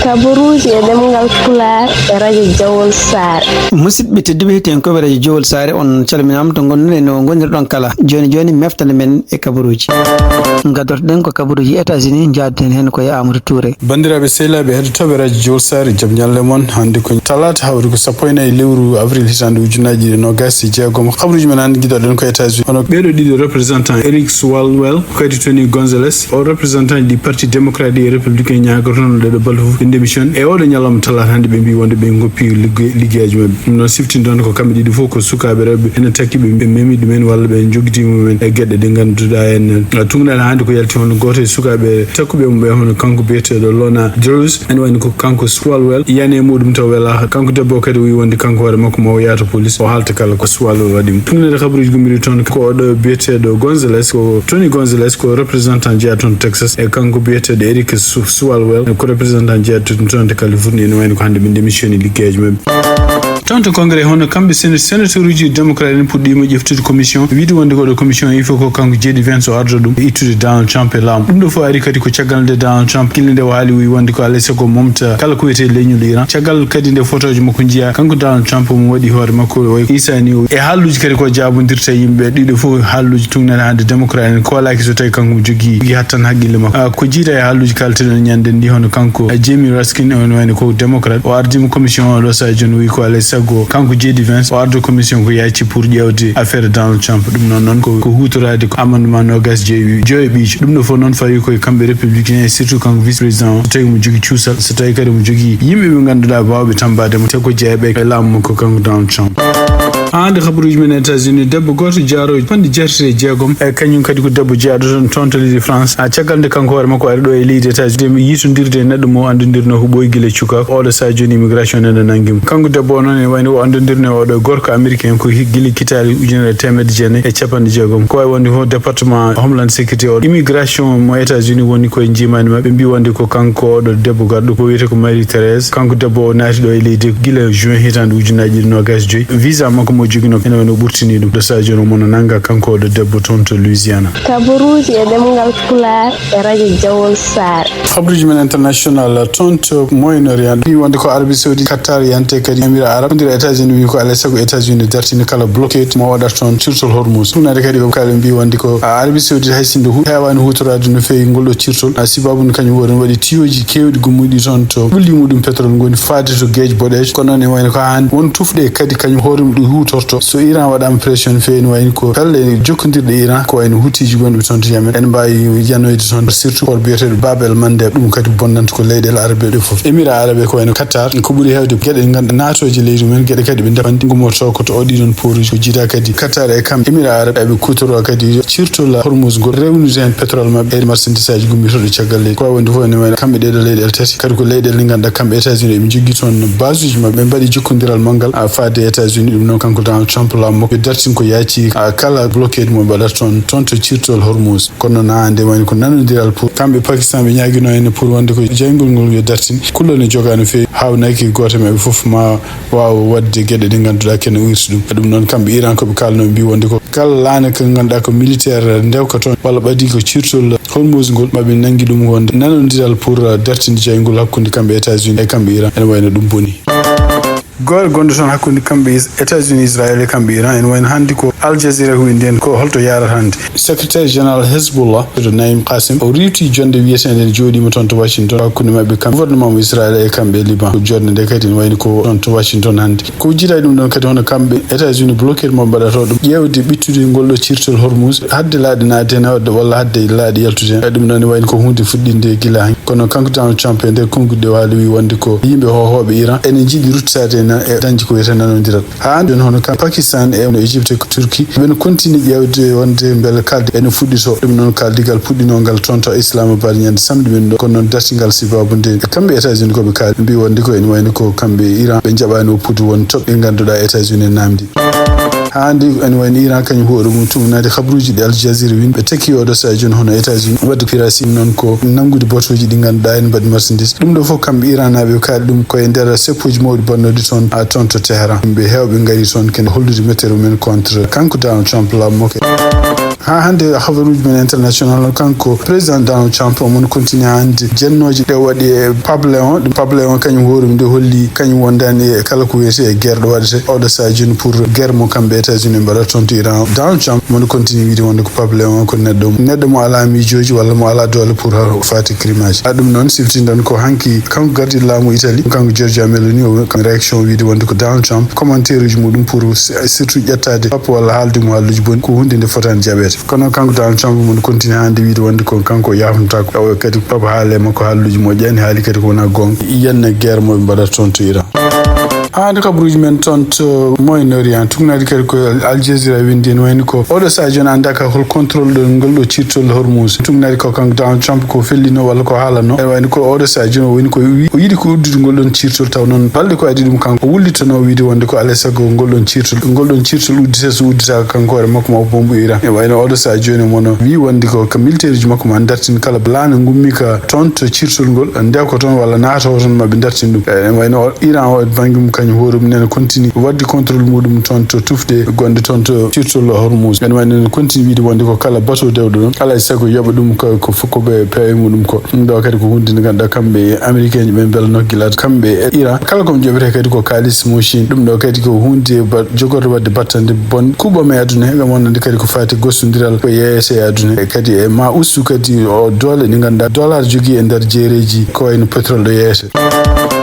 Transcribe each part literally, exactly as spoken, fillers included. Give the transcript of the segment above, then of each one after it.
Kabaruuji e ɗemngal Pulaar e rajo Jawol Saare. Musidɓe tedduɓe, heɗiyankooɓe rajo Jawol Saare, on calminaama to ngonɗon e no ngonirɗon kala. Jooni jooni, meftande men e kabaruuji. Ngaddotoɗen ko kabaruuji États-Unis, njaadoten heen ko e Amadou Touré. Banndiraaɓe sehilaaɓe heɗotooɓe rajo Jawol Saare, jam ñalle mon. Hannde ko talaata, hawri ko sappo e nayi lewru avril hitaande ujunnaaji ɗiɗi e noogaas e jeegom. Kabaruuji men hannde, ngiɗoɗen ko États-Unis. Hono ɓeeɗo ɗiɗo représentant, Eric Swalwell, kadi Tony Gonzalez, o représentant ɗi parti démocrate e républicain, ñaagotono ɗeɗo balɗe fof ɓe démission. E oɗo ñalawma talaata hannde, ɓe mbi wonde ɓe ngoppi ligge-, liggeeji maɓɓe. Ɗum noon siftindon ko kamɓe ɗiɗo fof ko sukaaɓe rewɓe, ene takki ɓe, ɓe memi ɗumen walla ɓe jogiti mumen e geɗe ɗe ngannduɗaa en. Tuugnaade hannde ko yalti hono gooto e sukaaɓe takkuɓe mum ɓe, hono kanko biyeteeɗo Lona Drews, ene wayno ko kanko Swalwell, yani e muɗum taw welaaka. Kanko debbo o kadi o wi wonde kanko hoore makko ma o yaha to police, o haalta kala ko Swalwell waɗi mo. Tuugnaade kabaruuji gummiri toon ko oɗo biyeteeɗo Gonzalez, ko Tony Gonzalez, ko représentant jeyaa toon to Texas, e kanko biyeteeɗo Eric Su-, Swalwell, ko représentant jeyaa toon to Californie, ene wayno ko hannde ɓe démissioni liggeeji maɓɓe. Toon to Congrès, hono kamɓe sen-, sénateur uji démocrate en puɗɗiima ƴeftude commission, wiide wonde ko ɗo commission il faut ko kanko J D Vance o arda ɗum, ittude Donald Trump e laamu. Ɗum ɗo fof ari kadi ko caggal nde Donald Trump, gila nde o haali, o wi wonde ko alaa e sago o momta kala ko wiyetee leñol Iran. Caggal kadi nde fotooje makko njiyaa, kanko Donald Trump omo waɗi hoore makko, o wayi ko Isa ni o, e haaluuji kadi ko jaabondirta e yimɓe. Ɗiɗo fof haaluuji tuugnaade hannde démocrate en koolaaki so tawi kanko mo jogii, jogii hattan haqqille makko. Ah, ko jiida e haaluuji kalteɗen ñande ndi, hono kanko, ah, Jamie Raskin, on wayno ko démocrate, o ardiima commission o ɗo, so a jooni o wi ko alaa e sago kanko J D Vance o arda commission ko yaaci pour ƴeewde affaire Donald Trump. Ɗum noon, noon ko, ko huutoraade ko amendement noogaas joyi, joyi ɓiijo. Ɗum ɗo fof noon fawi koye kamɓe républicain, et surtout kanko vice président o, so tawi mo jogii cuusal, so tawi kadi mo jogii yimɓe ɓe ngannduɗaa baawɓe tammbaade mo, te ko jeeyaɓe e laamu makko kanko Donald Trump. Haa hannde kabaruuji men États-Unis, debbo gooto jaaroojo capanɗe jeetati e jeegom, e kañum kadi ko debbo jeyaaɗo toon, toon to leydi France. A caggal nde kanko hoore makko ari ɗo e leydi États-Unis, mi yiitondirde e neɗɗo mo anndondirno ko ɓooyi gila cukaaku, oɗo so a jooni immigration nana nanngi mo. Kanko debbo o noon ene wayno o anndondirno e oɗo gorko américain ko hi-, gila kitaali ujunere e teemedde jeenayi e capanɗe jeegom. Ko wayi wonde ko département Homeland Security o immigration mo États-Unis woni koye njiimaandi maɓɓe. Ɓe mbi wonde ko kanko oɗo debbo garɗo ko wiyetee ko Marie Thérèse. Kanko debbo o naati ɗo e leydi gila juin hitaande ujunnaaji ɗiɗi noogaas e joyi. Visa makko mo joginoo ene wayno ɓurtini ɗum. Ɗo so a jooni omo nannga kanko oɗo debbo toon to Louisiana. Kabaruuji e ɗemngal Pulaar e rajo Jawol Saare. Kabaruuji men international, toon to Moyen-Orient, ɓe mbi wonde ko Arabie Saoudite, Qatar, yante kadi Émirats Arabes, kondira États-Unis, wi ko alaa e sago États-Unis dartini kala bloquade mo waɗata toon cirtol Hormuz. Tuugnaade kadi ko kala mbi wonde ko, a, Arabie Saoudite hay sinno hu-, heewaani huutoraade no feewi ngol ɗo cirtol. A, sibabu no kañum woni waɗi tiyoji keewɗi gummuɗi toon to ɓulli muɗum pétrole ngoni faade to geej boɗeejo. Kono noon ene wayno ko haa hannde won tufɗe kadi kañum hoore mum ɗum huutorto. So Iran waɗaama pression feewi, ene wayno ko pelle jokkondirɗe Iran, ko wayno huutiji gonɗi toon to Yemen, ene mbaawi yanoyde toon, surtout port biyeteeɗo Bab el Mandeb, ɗum kadi bonnanta ko leyɗeele arabe ɗe fof. Émirats arabes ko wayno Qatar, ko ɓuri heewde geɗe ngannduɗaa naatooje leydi mumen, geɗe kadi ɓe ndefandi ngummortoo ko to o ɗiɗon poruji. Ko jiidaa kadi Qatar e kam Émirats arabes, eɓe kuutoroo kadi cirtol Hormuz ngol, rewnude heen pétrole maɓɓe e marchandise aji gummitooɗo caggal leydi. Ko wayi wonde fof ene wayno kamɓe ɗeɗo leyɗeele tati, kadi ko leyɗeele ɗe ngannduɗaa kamɓe États-Unis eɓe njogii toon base uji maɓɓe, ɓe mbaɗi jokkondiral manngal, a, faade États-Unis. Ɗum noon kanko Donald Trump laamu makko yo dartin ko yaaci, a, kala bloquade mo ɓe mbaɗata toon, toon to cirtol Hormuz. Kono noon haa hannde wayno ko nanondiral pour kamɓe Pakistan ɓe ñaaginoo heen pour wonde ko jeyngol ngol yo dartin. Kulol ne jogaa no feewi, haawnaaki gooto e maɓɓe fof ma waawa waɗde geɗe ɗe ngannduɗaa kene uurti ɗum. Ɗum noon kamɓe Iran ko ɓe kaalnoo, ɓe mbi wonde ko kala laana ko ngannduɗaa ko militaire ndewka toon walla ɓadii ko cirtol Hormuz ngol, maɓe nanngi ɗum wonde nanondiral pour, uh, dartinde jeyngol hakkunde kamɓe États-Unis e kamɓe Iran, ene wayno ɗum boni. Goore gonɗo toon hakkunde kamɓe Is-, États-Unis, Israël e kamɓe Iran, ene wayno hannde ko Al Jazeera huwindi heen, ko holto yaarata hannde? Secrétaire général Hezbollah, to Naim Qassem, o riiwti jonnde wiyeteende nde jooɗiima toon to Washington, hakkunde maɓɓe kam gouvernement mo Israël e kamɓe Liban. Ko jonnde nde kadi ene wayno ko toon to Washington hannde. Ko jiidaa ɗum ɗoon kadi, hono kamɓe États-Unis bloquade mo mbaɗata ɗum, ƴeewde ɓittude ngol ɗo cirtol Hormuz, hadde laaɗe naatde heen, wadde walla hadde laaɗe yaltude heen. Ɗum ɗoon ne wayno ko huunde fuɗɗiinde gila hannde. Kono kanko Donald Trump e nder konnguɗi ɗe o haali, wi wonde ko yimɓe hohooɓe Iran ene njiɗi ruttitaade e nan-, e dañde ko wiyetee nanondiral. Haa jooni hono kam Pakistan e no Égypte ko Turquie, ɓe no kontini ƴeewde wonde mbele kaaldi ene fuɗɗitoo. Ɗum noon kaaldigal puɗɗinoongal toon to Islamabad ñande samedi men ɗo. Kono noon dartingal sibabu nde kamɓe États-Unis ko ɓe kaali, mbi wonde ko ene wayno ko kamɓe Iran ɓe njaɓaani woppude won toɓɓe ngannduɗaa États-Unis naamndi. Haa hannde ene wayno Iran kañum hoore mum tuugnaade kabaruuji ɗi Al Jazeera win ɓe tekki oɗo so a jooni hono États-Unis waɗde pirasi noon ko nanngude botooji ɗi ngannduɗaa ene mbaɗi marchandise. Ɗum ɗo fof kamɓe Iran naaɓe kaali ɗum ko e nder seppuuji mawɗi bonnooɗi toon, a, toon to Téhéran. Yimɓe heewɓe ngari toon kene hollude météo men contre kanko Donald Trump laamu makko. Haa hannde, habaruuji men international, kanko président Donald Trump, omo continue hannde jennooje ɗe waɗi e Pableon. Ɗum Pableon kañum hoore mum nde holli kañum wondaani e kala ko wiyetee e guerre ɗo waɗetee oɗo sahaa jooni pour guerre mo kamɓe États-Unis mbaɗata toon to Iran. Donald Trump omo continue wiide wonde ko Pableon ko neɗɗo, neɗɗo mo alaa miijooji walla mo alaa doole pour har faati crime aji. A ɗum noon siftinɗon ko hanki kanko gardiiɗo laamu Italie, kanko Giorgia Meloni, o réaction wiide wonde ko Donald Trump commentaire uji muɗum pour surtout ƴettaade sappo walla haalde mo haalluuji boni ko huunde nde fotaani jaɓeede. Kono kanko Donald Trump omo continue hannde wiide wonde ko kanko o yaafantaako. O kadi papa haale makko haalluuji moƴƴaani, haali kadi ko wonaa goonga. Yiyan e guerre mo ɓe mbaɗata toon to Iran. Haa hannde kabaruuji men toon to Moyen-Orient, tuugnaade kadi ko Al Jazeera winndi, ene wayni ko oɗo sahaa jooni anndaa ka hol contrôle ɗo ngol ɗo ciirtol Hormuz. Tuugnaade ko kanko Donald Trump ko fellino walla ko haalano. Ene wayni ko oɗo sahaa jooni o woni ko wi-, o yiɗi ko uddude ngol ɗon ciirtol, taw noon balɗe ko adii ɗum kanko o wullitano wiide wonde ko alaa e sago ngol ɗon ciirtol, ngol ɗon ciirtol udditee, so udditaaka kanko hoore makko ma o bombu Iran. Ene wayno oɗo sahaa jooni omo no wi wonde ko ka militaire uji makko ma dartin kala laana ngummi ka toon to ciirtol ngol, nde ko toon walla naata o toon maɓɓe dartin ɗum. Ene wayno o, Iran o e bannge mum kañum hoore mum nene continue waɗde contrôle muɗum toon to tufɗe gonɗe toon to ciirtol Hormuz. Ene wayno ne continue wiide wonde ko kala bateau dewɗo ɗon, alaa e sago yoɓa ɗum ko, ko fof ko ɓe peewe muɗum ko. Ɗum ɗo kadi ko huunde nde ngannduɗaa kamɓe e Américain ɓe mbelano gila kamɓe e Iran. Kala ko ɓe njoɓetee kadi ko kaalis mo Chine. Ɗum ɗo kadi ko huunde ba-, jogorɗo waɗde battande bon kuuɓam e aduna he, ngam wonande kadi ko faati gostondiral ko yeeyete e aduna he. Kadi e ma ustu kadi o doole ɗe ngannduɗaa dollar jogii e nder jeereeji ko wayno pétrole ɗo yeeyete.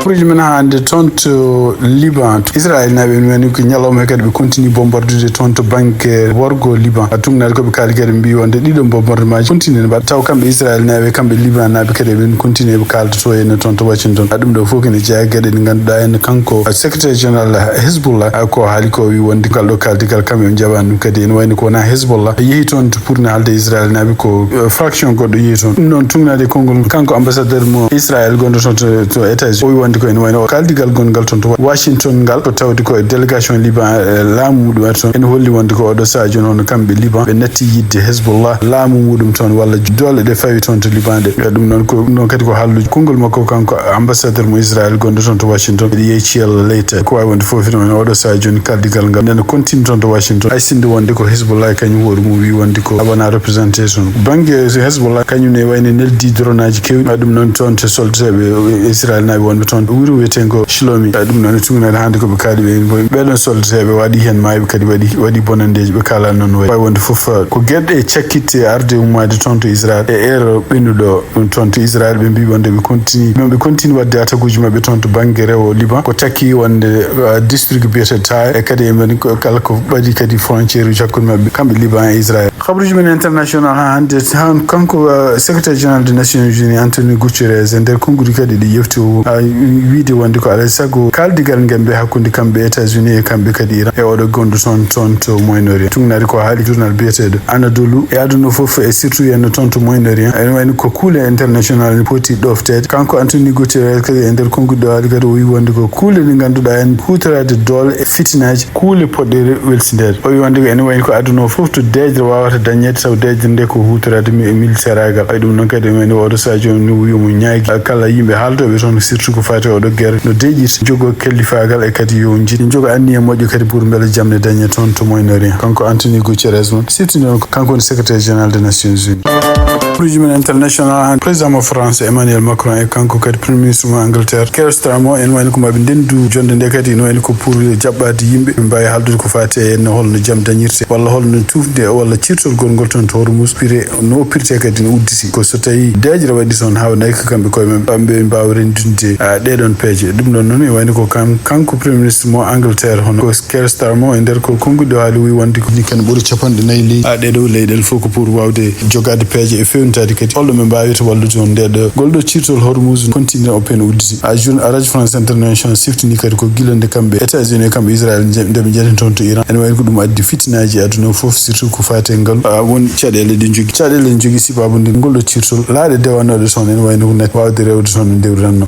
Habaruuji men haa hannde toon to Liban. Israel naaɓe en woni ko ñalawma he kadi ɓe continue bombardude toon to bannge worgo Liban. A tuugnaade ko ɓe kaali kadi mbi wonde ɗiɗo bombardement ji continue ne mbaɗa. Taw kamɓe Israel naaɓe, kamɓe Liban naaɓe kadi ɓe continue ɓe kaalda to en toon to Washington. A ɗum ɗo fof kene jeyaa geɗe ɗe ngannduɗaa en kanko secrétaire général Hezbollah, a ko haali ko wi wonde ngal ɗo kaaldigal kamɓe ɓe njaɓani ɗum kadi ene wayno ko wonaa Hezbollah yehi toon to pour ne haalde Israel naaɓe ko, eh, fraction goɗɗo yehi toon. Ɗum noon tuugnaade konngol kanko ambassadeur mo Israel gonɗo toon to, to États-Unis. O wi wonde ko ene wayno kaaldigal gongal toon to Washington ngal ko tawde ko e délégation Liban, eh, laamu muɗum ari toon. Ene holli wonde ko oɗo sahaa jooni hono kamɓe Liban ɓe natti yiɗde Hezbollah laamu muɗum toon walla doole ɗe fawi toon to Liban ɗe. Eh, ɗum noon ko, ɗum noon kadi ko haalluuji konngol makko kanko ambassadeur mo Israel gonɗo toon to Washington. Eɗi yehi ciyal leyta ko waawi wonde fof ene wayno oɗo sahaa jooni kaaldigal ngal nene continue toon to Washington. Hay sinno wonde ko Hezbollah kañum hoore mum wi wonde ko abana représentation. Bannge Hezbollah kañum ne wayno neldi droneaji keewɗi. Ɗum noon toon to soldateeɓe Israel naaɓe wonɓe toon wuro wiyeteengo Shlomi. Ɗum noon e tuugnaade hannde ko ɓe kaali ɓe, ɓeɗon soldateeɓe waɗi heen maayɓe kadi waɗi, waɗi bonanndeeji ɓe kaala noon wayi. Waawi wonde fof ko geɗe cakkitte arde ummaade toon to Israel e heure ɓennuɗo ɗum toon to Israel. Ɓe mbi wonde ɓe continue, ɓe continue waɗde attaque uji maɓɓe toon to bannge rewo Liban. Ko takki wonde, uh, district biyete Tyre e kadi e mbaɗi ko kala ko ɓadi kadi frontière uji hakkunde maɓɓe kamɓe Liban e Israel. Habaruuji men international haa hannde, haa kanko, uh, secrétaire général des Nations Unies, Antonio Guterres, e nder konngudi kadi ɗi yewti o, uh, wiide wonde ko alaa e sago kaaldigal ngal ɓe hakkunde kamɓe États-Unis e kamɓe kadi Iran e oɗo gonɗo toon, toon to Moyen-Orient. Tuugnaade ko haali journal biyeteeɗo Anadolu e aduna fof e surtout henno toon to Moyen-Orient. Ene wayno ko kuule international ne poti ɗofteede. Kanko Antonio Guterres kadi e nder konngudi ɗo haali kadi o wi wonde ko kuule ɗe ngannduɗaa en huutoraade doole e fitinaaji kuule poɗɗe welsindeede. O wi wonde ko ene wayno ko aduna o fof to deeƴre wawata dañeede, taw deeƴre nde ko huutoraade mi-, militeragal. Ay ɗum noon kadi ene wayno oɗo sahaa jooni no wi omo ñaagi kala yimɓe haaltooɓe toon, surtout ko faati oɗo guerre, no deeƴirta jogo kellifaagal e kadi yo njiɗ jogo anniya moƴƴo kadi pour mbele jam ne dañe toon to Moyen-Orient. Kanko Antonio Guterres noon sifti noon ko kanko woni secrétaire général des Nations Unies. Habaruuji men international, président mo France Emmanuel Macron e kanko kadi premier ministre mo Angleterre Keir Starmer, ene wayno ko maɓe ndendu jonde nde kadi ene wayno ko pour jaɓɓaade yimɓe ɓe mbaawi haaldude ko faati e no holno jam dañirte walla holno tuufde walla ciirtol gorngol toon to Hormuz pire no pirte kadi no udditi. Ko so tawi deeƴre waɗi toon haawnayka kamɓe koye maɓɓe, ɓe mbaawa renndinde, a, ɗee ɗoon peeje. Ɗum ɗoon noon e wayno ko kam, kanko premier ministre mo Angleterre hono ko Keir Starmer e nder ko konngudi ɗo haali wi wonde ko ni kan ɓuri capanɗe nayi leydi, a, ɗee ɗoo leyɗeele fof ko pour waawde jogaade peeje e feewnitaade kadi holno ɓe mbaawirta wallude on nde ɗo, ngol ɗo ciirtol Hormuz continue o pen udditi. A, jour-, a, Radio France International siftini kadi ko gila nde kamɓe États-Unis e kamɓe Israël nde ɓe njani toon to Iran. Ene wayno ko ɗum addi fitinaaji e aduna o fof, surtout ko faati e ngal. A, won caɗeele ɗe njogii. Caɗeele ɗe njogii sababu nde ngol ɗo ciirtol laaɗe dewanooɗe toon ene wayno ko natti waawde rewde toon no ndewri tan no.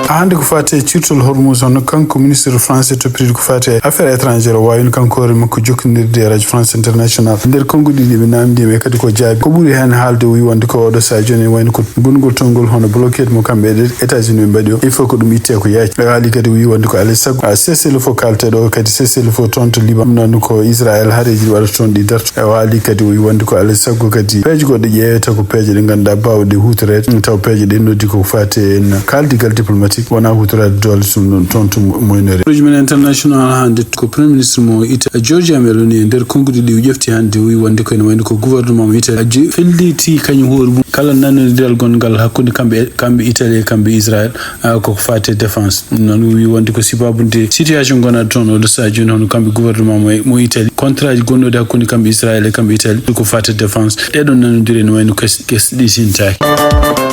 Hannde ko faati e cirtol Hormuz, hono kanko ministre français toppitiiɗo ko faati e affaires étrangères o waawino kanko hoore makko jokkondirde e Radio France International. Nder konnguɗi ɗi ɓe naamndi e kadi ko jaabi. Ko ɓuri heen haalde o wi wonde ko oɗo sahaa jooni wayno ko gongol tonngol hono bloqué mo kamɓe e États-Unis ɓe mbaɗi o. Il faut ko ɗum itte ko yaaji. O haali kadi o wi wonde ko alaa e sago, a, cessez-le-feu kaalteɗo o kadi cessez-le-feu toon to Liban. Ɗum noon ko Israël hareeji ɗi waɗata toon ɗi darto. O haali kadi o wi wonde ko alaa e sago kadi peeje goɗɗe ƴeewete ko peeje ɗe ngannduɗaa baawɗe huutoreede. Taw peeje ɗe noddi ko faati e kaaldigal diplomatique wonaa huutoraade doole sum ɗum toon to moynere. Habaruuji men international hannde ko Premier Ministre mo Italie, Giorgia Meloni, e nder konnguɗi ɗi o ƴefti hannde, o wi wonde ko ene wayno ko gouvernement mo Italie aji felliti kañum hoore mum kala nanondiral gonngal hakkunde kamɓe, kamɓe Italie e kamɓe Israël, a, koko faati e défense. Ɗum noon o wi wonde ko sababu nde situation gonaaɗo toon oɗo sahaa jooni, hono kamɓe gouvernement mo, mo Italie, contrat ji gonnoɗi hakkunde kamɓe Israël e kamɓe Italie ko faati e défense. Ɗeɗon nanondire ene wayno kes-, kes ɗi sintaaki.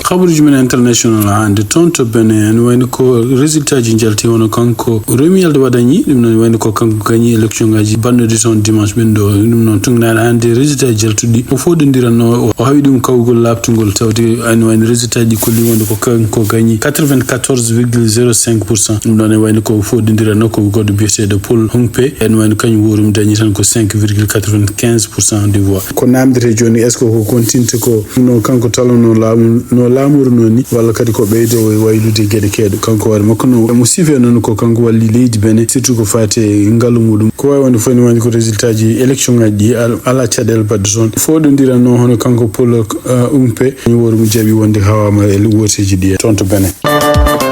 Habaruuji men international hannde toon to Benin, ene wayno ko résultat ji njalti, hono kanko Remi Aldo waɗani, ɗum noon wayno ko kanko gañi élection ngaji bannoɗi toon dimanche ɓenɗo. Ɗum noon tugnaɗo hannde résultat ji jaltuɗi, o foɗondiranno, o hawi ɗum kawgol laaɓtungol, tawde ene wayno résultat ji kolli wonde ko kanko gañi quatre-vingt-quatorze virgule zéro cinq pour cent. Ɗum noon e wayno ko foɗondiranno ko goɗɗo biyeteeɗo Paul Hongpe, ene wayno kañum hoore mum dañi tan ko cinq virgule quatre-vingt-quinze pour cent des voix. Ko naamndetee jooni, est-ce que ko continte ko no kanko talono laamu, no laamorunoo ni, walla kadi ko ɓeydo waylude geɗe keeɗo? Kanko hoore makko no mo siifee noon ko kanko walli leydi Benin, surtout ko faati e ngalu muɗum. Ko waawi wonde fof ene wayno ko résultat ji élection ngaji ɗi al-, alaa caɗeele baɗɗo toon. Foɗondiranno hono kanko Paul, uh, Hongpe, ni hoore mum jaɓi wonde hawaama e wooteeji ɗi toon to Benin.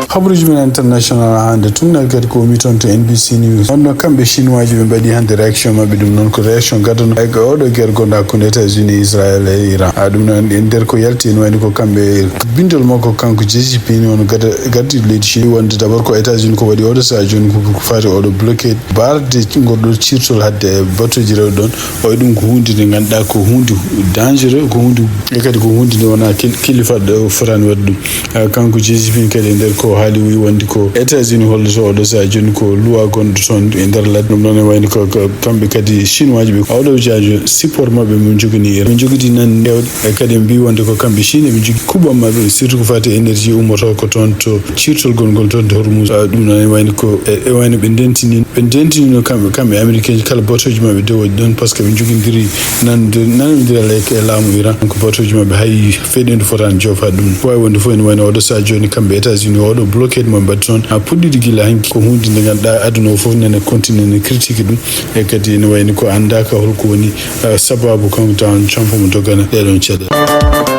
Habaruuji men international hannde, tugnaɗo kadi ko ummi toon to N B C News. Wonno kamɓe Chinois ji ɓe mbaɗi hannde réaction maɓɓe, ɗum noon ko réaction gadano e oɗo guerre gonɗo hakkunde États-Unis, Israël e Iran. A, ɗum noon e nder ko yalti ene wayno ko kamɓe bindol makko kanko Xi Jinping, woni gada-, gardiiɗo leydi Chine, wonde d'abord ko États-Unis ko waɗi oɗo sahaa jooni ko, ko faati oɗo bloqué barde ngol ɗo cirtol hadde e batuuji rewɗi ɗon. O e ɗum ko huunde nde ngannduɗaa ko huunde dangereux, ko huunde e kadi ko huunde nde wonaa kil-, kilifa ɗo fotaani waɗde ɗum. Eh, kanko Xi Jinping kadi e nder ko haali, o wi wonde ko États-Unis holloto oɗo sahaa jooni ko luwa gonɗo toon e nder ladde. Ɗum noon e wayno ko, ko kamɓe kadi Chinois ji ɓe, oɗo jaajo support maɓɓe mo jogani Iran. Ɓe jogiti nan hewde, e kadi ɓe mbi wonde ko kamɓe Chine ɓe jogi kuɓam maɓɓe, surtout ko faati e énergie ummoto ko toon to cirtol gongol toon to Hormuz. Ah, ɗum noon e wayno ko, e, e wayno ɓe ndentini, ɓe ndentinino kamɓe, kamɓe Américain ji kala batuuji maɓɓe dewoji ɗon, parce que ɓe jogindiri nan-, nanondiral e, e laamu Iran. Donc batuuji maɓɓe hay fedde nde fotaani joofaade ɗum. Ko waawi wonde fof ene wayno oɗo sahaa jooni kamɓe États-Unis oɗo bloqué mo ɓe mbaɗi toon. A puɗɗiɗo gila hanki ko huunde nde ngannduɗaa aduna o fof nene continue ne critique ɗum. E kadi ene wayni ko anndaaka holko woni, eh, sababu kanko tan campo mo dogana ɗeɗon caɗeele.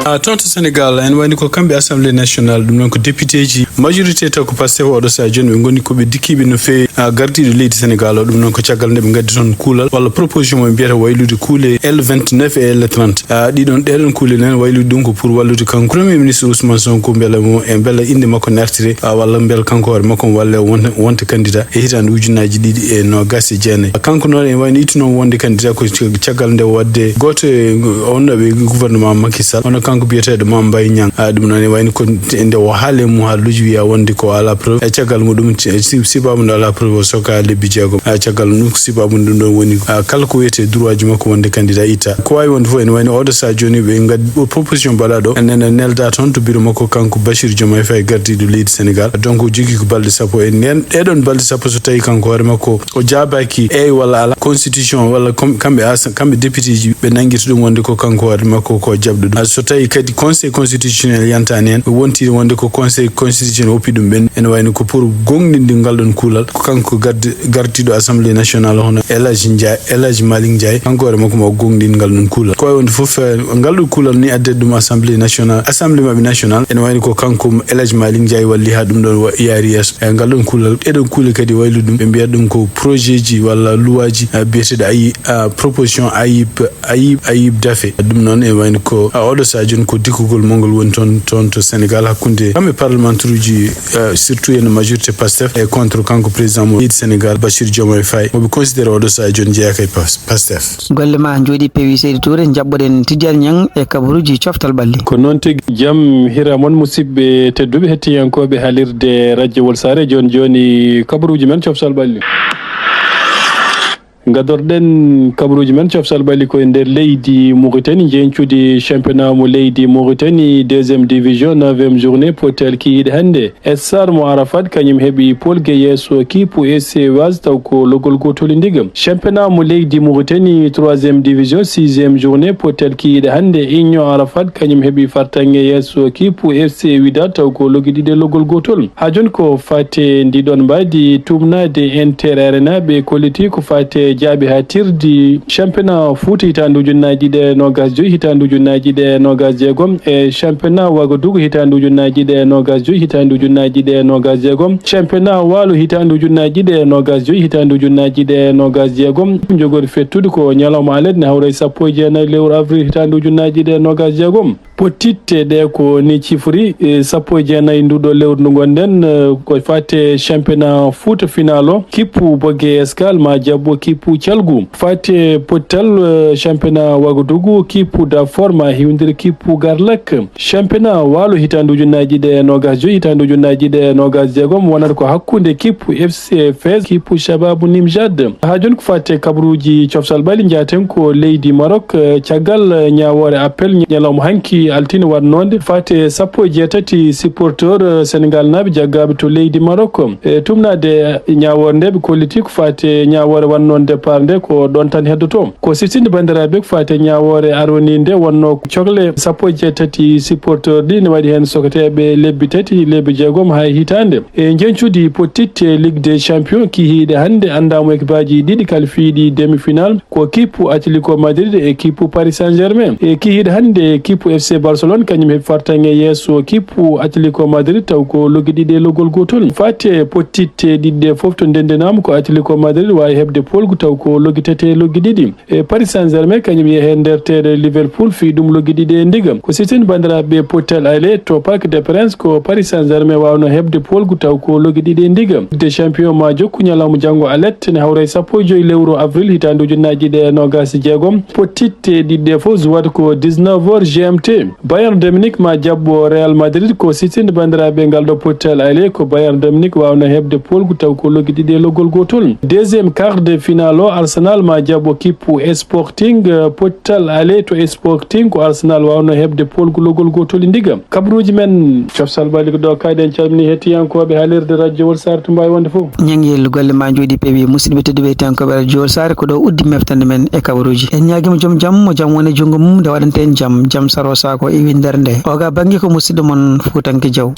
A, toon to Sénégal, ene wayni ko kamɓe Assemblée nationale, ɗum noon ko député ji majorité taw ko Pastef oɗo sahaa jooni ɓe ngoni ko ɓe dikkiiɓe no feewi, a, gardiiɗo leydi Sénégal o. Ɗum noon ko caggal nde ɓe ngaddi toon kuulal walla proposition mo ɓe mbiyata waylude kuule L vingt-neuf e L trente. A, ɗiɗon, ɗeɗon kuule nen waylude ɗum ko pour wallude kanko Premier ministre Ousmane Sonko, mbela mo, e mbela innde makko nartire, a, walla mbela kanko hoore makko walla wonta, wonta candidat e hitaande ujunnaaji ɗiɗi e noogas e jeenayi. Kanko noon ene wayno ittunooma wonde candidat ko c-, caggal nde waɗde gooto e on ɗo ɓe gouvernement Macky Sall, hono kanko biyeteeɗo Mame Mbaye Niang. A, ɗum noon ene wayno ko nde o haali e mum haaluuji wiya wonde ko alaa preuve. E caggal muɗum, c-, si-, sibabu nde alaa preuve o soka lebbi jeegom. A, caggal ɗum ko sibabu ɗum ɗon woni, a, kala ko wiyetee droit ji makko wonde candidat itta. Ko waawi wonde fof ene wayno oɗo sahaa jooni ɓe ngaddi o proposition mbaɗa ɗo, ene nelda toon to bureau makko kanko Bassirou Diomaye Faye gardiiɗo leydi Sénégal. Donc o jogii ko balɗe sappo. E nden ɗeɗon balɗe sappo so tawi kanko hoore makko o jaabaaki eey walla alaa, constitution walla kom-, kamɓe as-, kamɓe député ji ɓe nanngirta ɗum wonde ko kanko hoore makko ko jaɓɗo ɗum. A, so tawi kadi conseil constitutionnel yantaani heen, wonti wonde ko conseil constitutionnel woppi ɗum ɓen, ene wayno ko pour gongɗinde ngal ɗon kuulal, ko kanko gardi-, gardiiɗo Assemblée nationale hono El Hadji Ndiaye, El Hadji Malick Ndiaye, kanko hoore makko ma o gongɗin ngal ɗon kuulal. Ko wayi wonde fof, eh, ngal ɗo kuulal ni adde ɗum Assemblée nationale, Assemblée maɓɓe nationale, ene wayno ko kanko El Hadji Malick Ndiaye walli haa ɗum ɗon wa-, yaari yeeso. E ngal ɗon kuulal, ɗeɗon kuule kadi waylude ɗum, ɓe mbiyata ɗum ko projet ji walla loi ji, a, biyeteeɗo ayi, a, proposition ayib, ayib, ayib dafe. Ɗum noon e wayno ko, a, oɗo sahaa jooni ko dikkugol mo ngol woni toon, toon to Sénégal hakkunde kamɓe parlementaire uji, a, surtout ene majorité Pastef e contre kanko président mo leydi Sénégal Bassirou Diomaye Faye, mo ɓe considéré oɗo sahaa jooni jeyaaka e Pas-, Pastef. Golle ma njooɗi peewi seydi Touré, njaɓɓoɗen Tidiane Niang e kabaruuji coftal ɓalli. Ko noon tigi. Jam hiira mon, musidɓe tedduɓe hettiyankooɓe haalirde Radio Wolsare. Jooni jooni, kabaruuji men coftal ɓalli. Ngadorɗen kabaruuji men coftal ɓalli ko e nder leydi Mauritanie, njeñcudi championnat mo leydi Mauritanie, deuxième division, neuvième journée, pottal kihiiɗe hannde. Star mo Arafat, kañum heɓi polge yeeso kiipu S C Waz, taw ko logol gootol e ndiga. Championnat mo leydi Mauritanie, troisième division, sixième journée, pottal kihiiɗe hannde. Union Arafat, kañum heɓi fartaŋŋe yeeso kiipu F C Wida, taw ko logi ɗiɗi e logol gootol. Haa jooni ko fate ndi ɗon mbaadi tuumnaade Inter Arena, ɓe kolliti ko fate jaaɓi haa tirdi championnat Fuuta hitaande ujunnaaji ɗiɗi e noogas joy, hitaande ujunnaaji ɗiɗi e noogas jeegom, e championnat Wagadugu hitaande ujunnaaji ɗiɗi e noogas joy, hitaande ujunnaaji ɗiɗi e noogas jeegom, championnat Waalo hitaande ujunnaaji ɗiɗi e noogas joy, hitaande ujunnaaji ɗiɗi e noogas jeegom. Njogori fettude ko ñalawma alet ne hawra e sappo e jeenayi lewru avril hitaande ujunnaaji ɗiɗi e noogas jeegom. Pottitte ɗe ko ni cifori, e, sappo e jeenayi nduɗo lewru ndu ngonɗen, e, ko fate championnat Fuuta final o, kippu Boge Escale ma jabbo kippu Calgu. Fate pottal, e, championnat Wagadugu, kippu Dafor ma hiwndiri kippu Garlak. Championnat Waalo hitaande ujunnaaji ɗiɗi e noogas joy, hitaande ujunnaaji ɗiɗi e noogas jeegom wonata ko hakkunde kippu F C Fez, kippu Shababu Nimjad. Haa jooni ko fate kabaruuji coftal ɓalli, njaaten ko leydi Maroc, e, caggal, e, ñaawoore appel ñalawma hanki altine waɗnoonde, fate sappo e jeetati supporteur, e, Senegal naaɓe jaggaaɓe to leydi Maroc. E, tumnaade ñaawoore nde ɓe kolliti ko fate ñaawoore waɗnoon départ nde ko ɗon tan heddoto. Ko siftinde banndiraaɓe ko fate ñaawoore aroni nde wonno ko cogle sappo e jeetati supporteur ɗi ne waɗi heen soketeeɓe lebbi tati, lebbi jeegom haa e hitaande. E njeñcudi pottitte Ligue des Champions kihiiɗe hannde anndaama ekipaaji ɗiɗi kalfiiɗi demi-finale. Ko kippu Atletico Madrid e kippu Paris Saint-Germain. E kihiiɗe hannde, kippu F C Barcelone kañum heɓi fartaŋŋe yeeso kippu Atletico Madrid, taw ko logi ɗiɗi e logol gootol. Fate pottitte ɗiɗi ɗe fof to ndenndinaama ko Atletico Madrid waawi heɓde polgu, taw ko logi tati e logi ɗiɗi. E Paris Saint-Germain kañum yehi e nder teere Liverpool, fii ɗum logi ɗiɗi e ndiga. Ko siftinde banndiraaɓe pottal ale to Parc des Princes, ko Paris Saint-Germain waawno heɓde polgu, taw ko logi ɗiɗi e ndiga. Ligue des Champions ma jokku ñalawma janngo alet, ne hawra e sappo e joy lewru avril hitaande ujunnaaji ɗiɗi e noogas e jeegom. Pottitte ɗiɗi ɗe fof, zuwat ko dix-neuf heures G M T. Bayern de Munich ma jabbo Real Madrid, ko siftinde banndiraaɓe ngal ɗo pottal ale, ko Bayern de Munich waawno heɓde polgu, taw ko logi ɗiɗi e logol gootol. Deuxième quart de finale o, Arsenal ma jabbo kippu Sporting, eh, pottal ale to Sporting, ko Arsenal waawno heɓde polgu logol gootol e ndiga. Kabaruuji men coftal ɓalli ko ɗo kayɗen, calmini hettiyankooɓe haalirde radio Wol Sare to mbaawi wonde fof. Ñanngel golle ma njooɗi peewi, musidɓe tedduɓe hettiyankooɓe radio Wol Sare, ko ɗo uddi meftande men e kabaruuji. En ñaagima joom jam, mo jam woni junngo mum, nde waɗanten jam, jam saro sako iwi nder nde. Oga bannge ko musidɗo mon Fuutanke Jaw.